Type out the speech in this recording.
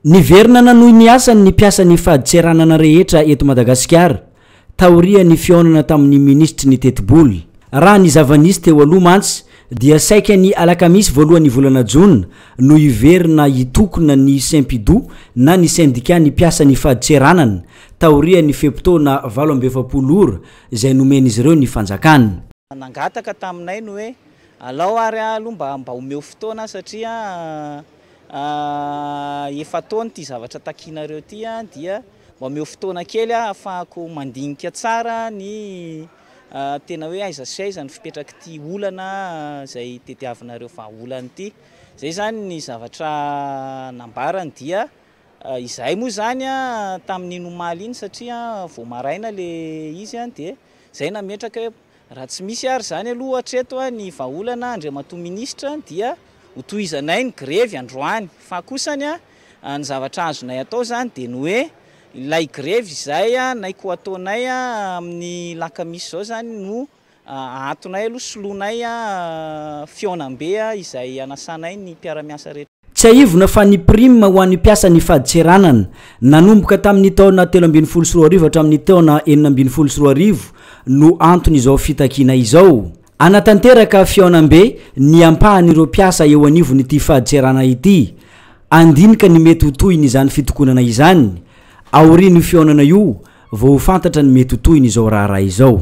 Niverina nanohy ny asany ny mpiasan'ny fadintseranana rehetra eto Madagasikara, taorian'ny fihaonana tamin'ny minisitry ny tetibola. Raha ny zava-nisy teo aloha mantsy dia saika ny alakamisy voalohan'ny volana jona no hiverina hitokona ny Sempidou na ny sendikan'ny mpiasan'ny fadintseranana taorian'ny fe-potoana 48 ora izay nomen'izy ireo ny fanjakana. Nangataka taminay ny hoe alao ary aloha mba mba omeo fotoana satria efa-taona ity zavatra takianareo ity dia mba omeo fotoana kely aho ahafahako mandinika tsara ny tena hoe aiza sy aiza ny fipetrak'ity olana izay tediavinareo vahaolana ity. Izay izany ny zavatra nambarany dia izahay moa izany tamin'iny omaly iny satria vao maraina ilay izy dia izay nametraka hoe Raha tsy misy ary izany aloha hatreto ny vahaolana Andriamatoa Minisitra dia ho tohizanay ny grevy androany fa kosany ny zavatra azonay atao izany dia ny hoe ilay grevy izay naiko ataonay amin'ny lakamisy izao izany no ahatonay aloha soloinay fihaonambe izay anasanay ny mpiara-miasa rehetra. Tsiahivina fa ny prime ho an'ny mpiasan'ny fadintseranana, nanomboka tamin'ny taona 2013 hatramin'ny taona 2016 no anton'izao fitakiana izao. Hanatanteraka fihaonambe ny ampahan'ireo mpiasa eo anivon'ity fadintserana ity, handinika ny mety ho tohin'izany fitokonana izany. Aorian'io fihaonana io vao ho fantatra ny mety ho tohin'izao raharaha izao.